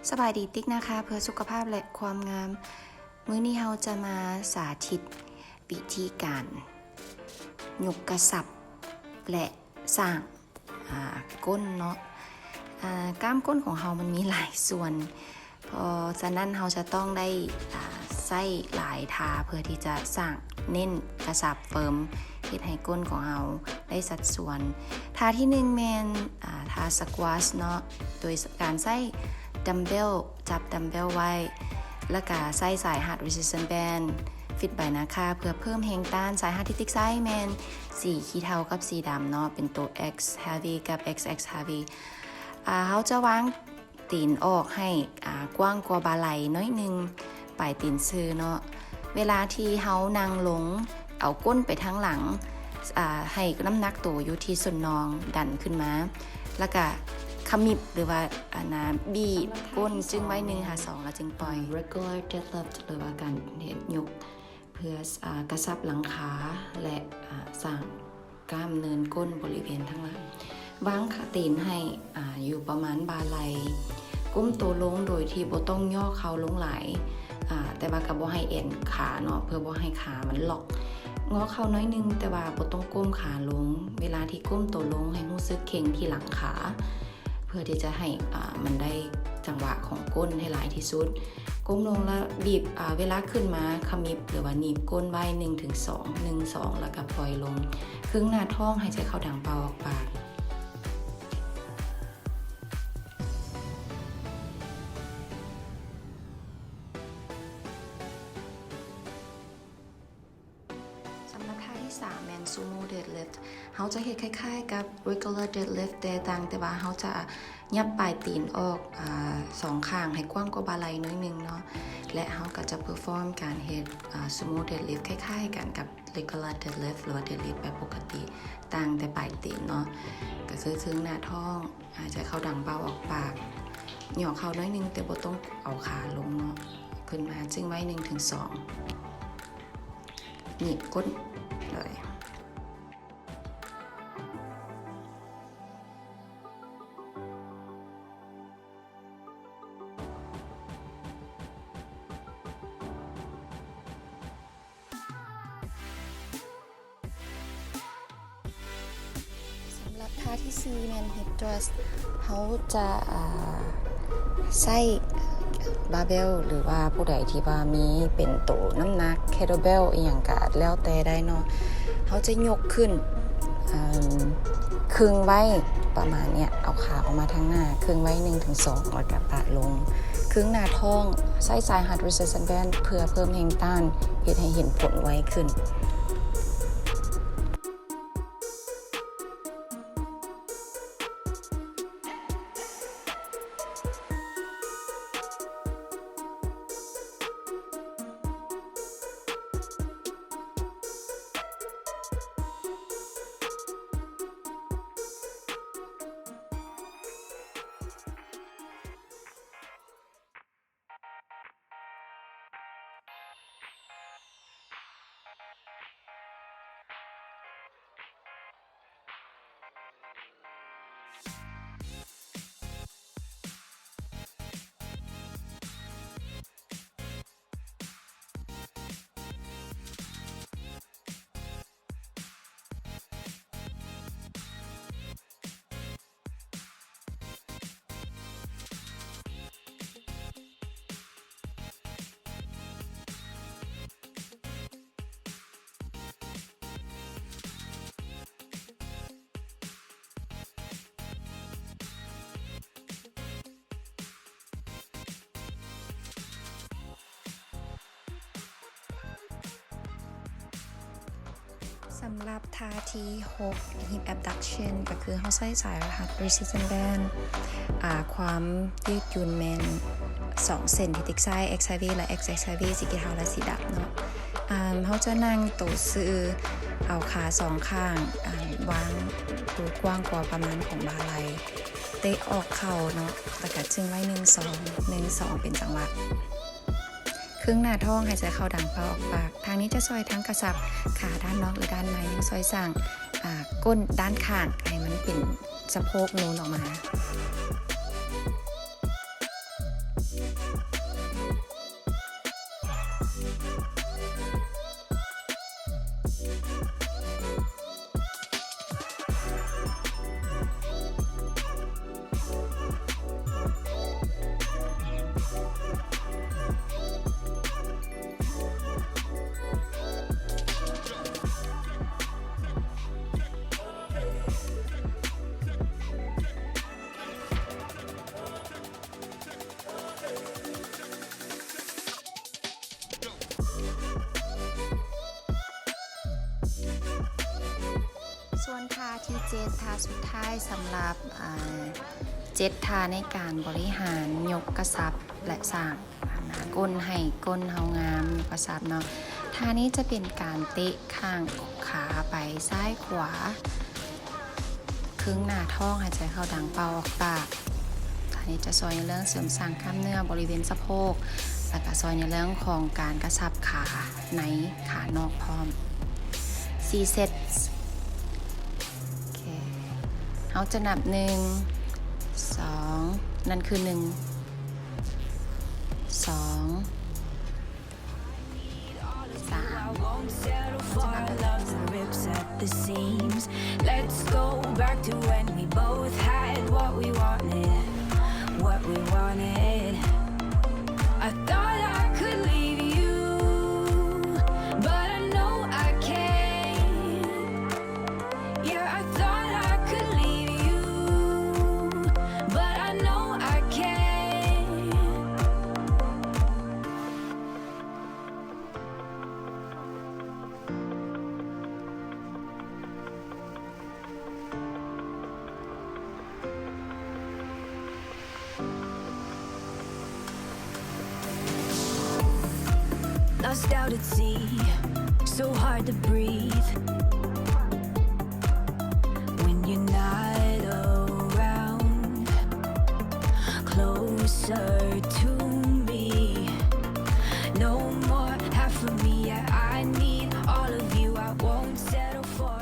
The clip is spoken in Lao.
ສະບາຍດີ ຕິກນາຄາເພື່ອສຸຂະພາບ ແລະ ຄວາມງາມ. ມື້ນີ້ເຮົາຈະມາສາທິດວິທີການຍົກກະສັບ ແລະ ສ້າງ ອາ ກົ້ນເນາະ. ອາ ກ້າມກົ້ນຂອງເຮົາມັນມີຫຼາຍສ່ວນ ເພາະສະນັ້ນເຮົາຈະຕ້ອງໄດ້ ອາ ໃຊ້ຫຼາຍທ່າເພື່ອທີ່ຈະສ້າງ ເນັ້ນກະຊັບເຟີມ ເຮັດໃຫ້ກົ້ນຂອງເຮົາໄດ້ສັດສ່ວນ. ທ່າທີໜຶ່ງແມ່ນ ອາ ທ່າ squats ເນາະ ໂດຍການໃຊ້ດຳເບວ ຈັບດຳເບວໄວ້ ແລ້ວກະໃຊ້ສາຍຮັດ resistance band ຟິດໃບໜ້າຂາເພື່ອເພີ່ມແຮງຕ້ານ. ສາຍຮັດທີ່ຕິກໃຊ້ແມ່ນສີຂີ້ເທົາກັບສີດຳເນາະ ເປັນໂຕ X heavy ກັບ XX heavy. ອາ ເຮົາຈະວາງ ຕີນອອກໃຫ້ ອາ ກວ້າງກວ່າບ່າໄຫຼ່ໜ້ອຍໜຶ່ງ ປາຍຕີນຊື່ເນາະ. ເວລາທີ່ເຮົານັ່ງລົງ ເອົາກົ້ນໄປທາງຫຼັງ ອາ ໃຫ້ນ້ຳໜັກໂຕຢູ່ທີ່ສົ້ນນອງ ດັນຂຶ້ນມາ ແລ້ວກະຂະມິບ ຫຼືວ່າ ອາ ນາ ບີບກົ້ນ ຈຶ້ງໄວ້ໜຶ່ງຫາສອງ ແລ້ວຈຶ່ງປ່ອຍ. Regular deadlift ຫຼືວ່າການເຮັດຍົກ ເພື່ອ ອາ ກະຊັບຫຼັງຂາ ແລະ ອາ ສ້າງກ້າມເນີນກົ້ນບໍລິເວນທາງຫຼັງ. ວາງຂາຕີນໃຫ້ ອາ ຢູ່ປະມານບ່າໄຫຼ່. ກົ້ມໂຕລົງໂດຍທີ່ບໍ່ຕ້ອງຍໍ້ເຂົ່າລົງຫຼາຍ ອາ ແຕ່ວ່າກໍບໍ່ໃຫ້ແອນຂາເນາະ ເພື່ອບໍ່ໃຫ້ຂາມັນລັອກ. ງໍເຂົ່າໜ້ອຍໜຶ່ງ ແຕ່ວ່າບໍ່ຕ້ອງກົ້ມຂາລົງ. ເວລາທີ່ກົ້ມໂຕລົງ ໃຫ້ຮູ້ສຶກເຄັ່ງທີ່ຫຼັງຂາ ເພື່ອທີ່ຈະໃຫ້ ອາ ມັນໄດ້ຈັງຫວະຂອງກົ້ນໃຫ້ຫຼາຍທີ່ສຸດ. ກົ້ມລົງແລ້ວບີບ ອາ ເວລາຂຶ້ນມາຂະມິບ ຫຼືວ່າໜີບກົ້ນໄວ້ໜຶ່ງເຖິງສອງ ໜຶ່ງ ສອງ ແລ້ວກໍປ່ອຍລົງ. ຄຶງໜ້າທ້ອງ ຫາຍໃຈເຂົ້າດັງ ເປົ່າອອກປາກ. ສຳລັບທ່າທີສາມແມ່ນ sumo deadlift. ເຮົາຈະເຮັດຄ້າຍໆກັບ regular deadlift ແຕ່ຕ່າງແຕ່ວ່າເຮົາຈະຫຍັບປາຍຕີນອອກ ອາ ສອງຂ້າງໃຫ້ກວ້າງກວ່າບ່າໄຫຼ່ໜ້ອຍໜຶ່ງເນາະ ແລະ ເຮົາກໍຈະ perform ການເຮັດ ອາ sumo deadlift ຄ້າຍໆກັນກັບ regular deadlift ຫຼືວ່າ deadlift ແບບປົກກະຕິ ຕ່າງແຕ່ປາຍຕີນເນາະ ກໍຄືເຄິ່ງໜ້າທ້ອງ ຫາຍໃຈເຂົ້າດັງ ເບົາອອກປາກ ຫຍໍ້ເຂົ່າໜ້ອຍໜຶ່ງ ແຕ່ບໍ່ຕ້ອງເອົາຂາລົງເນາະ ຂຶ້ນມາຈຶ້ງໄວ້ໜຶ່ງເຖິງສອງ ໜີບກົ້ນເລີຍ. ສຳລັບທ່າທີສີ່ແມ່ນ hip thrust. ເຮົາຈະ ອາ ໃຊ້ barbell ຫຼືວ່າຜູ້ໃດທີ່ວ່າມີເປັນໂຕນ້ຳໜັກ kettlebell ອີ່ຫຍັງກະແລ້ວແຕ່ໄດ້ເນາະ. ເຮົາຈະຍົກຂຶ້ນ ອາ ຄຶ່ງໄວ້ປະມານເນີ້ຍ ເອົາຂາອອກມາທາງໜ້າ ຄຶ່ງໄວ້ໜຶ່ງເຖິງສອງ ແລ້ວກະປະລົງ. ຄຶ່ງໜ້າທ້ອງ ໃຊ້ສາຍຮັດ resistance band ເພື່ອເພີ່ມແຮງຕ້ານ ເຮັດໃຫ້ເຫັນຜົນໄວຂຶ້ນ. ສຳລັບທ່າທີຫົກ hip abduction ກໍຄືເຮົາໃຊ້ສາຍຮັດ resistance band ອາ ຄວາມຍືດຫຍຸ່ນແມ່ນສອງເສັ້ນທີ່ຕິກໃຊ້ X heavy ແລະ XX heavy ສີຂຽວ ແລະ ສີດຳເນາະ. ອາ ເຮົາຈະນັ່ງໂຕຊື່ ເອົາຂາສອງຂ້າງ ອາ ວາງໂຕກວ້າງກວ່າປະມານຂອງບ່າໄຫຼ່ ເຕະອອກເຂົ່າເນາະ ແລ້ວກະຈຶ້ງໄວ້ ໜຶ່ງ ສອງ ໜຶ່ງ ສອງ ເປັນຈັງຫວະ. ຄຶ່ງໜ້າທ້ອງ ຫາຍໃຈເຂົ້າດັງ ເປົ່າອອກປາກ. ທາງນີ້ຈະຊ່ອຍທັງກະຊັບຂາດ້ານນອກ ແລະ ດ້ານໃນ ຍັງຊ່ອຍສ້າງ ອາ ກົ້ນດ້ານຂ້າງໃຫ້ມັນເປັນສະໂພກນູນອອກມາ. ທ່າສຸດທ້າຍສຳລັບ ອາ ເຈັດທ່າໃນການບໍລິຫານຍົກກະຊັບ ແລະ ສ້າງ ອາ ກົ້ນໃຫ້ກົ້ນເຮົາງາມ ຍົກກະຊັບເນາະ. ທ່ານີ້ຈະເປັນການເຕະຂ້າງຂາໄປຊ້າຍຂວາ ຄຶງໜ້າທ້ອງ ຫາຍໃຈເຂົ້າດັງ ເປົ່າອອກປາກ. ທ່ານີ້ຈະຊ່ອຍໃນເລື່ອງເສີມສ້າງກ້າມເນື້ອບໍລິເວນສະໂພກ ແລະ ກະຊ່ອຍໃນເລື່ອງຂອງການກະຊັບຂາໃນ ຂານອກພ້ອມ. ສີ່ເຊັດ. ໂອເຄ ເຮົາຈະນັບ ໜຶ່ງ ສອງ ນັ້ນຄື ໜຶ່ງ ສອງ ສາມ ເຮົາຈະນັບແບບນີ້. Let's go back to when we both had what we wanted, what we wanted. I thought I could leave you, but I know I can't. Yeah, I thought I could leave you, but I know I can't. Lost out at sea, so hard to breathe when you're not around. Closer to me, no more half of me. Yeah, I need all of you. I won't settle for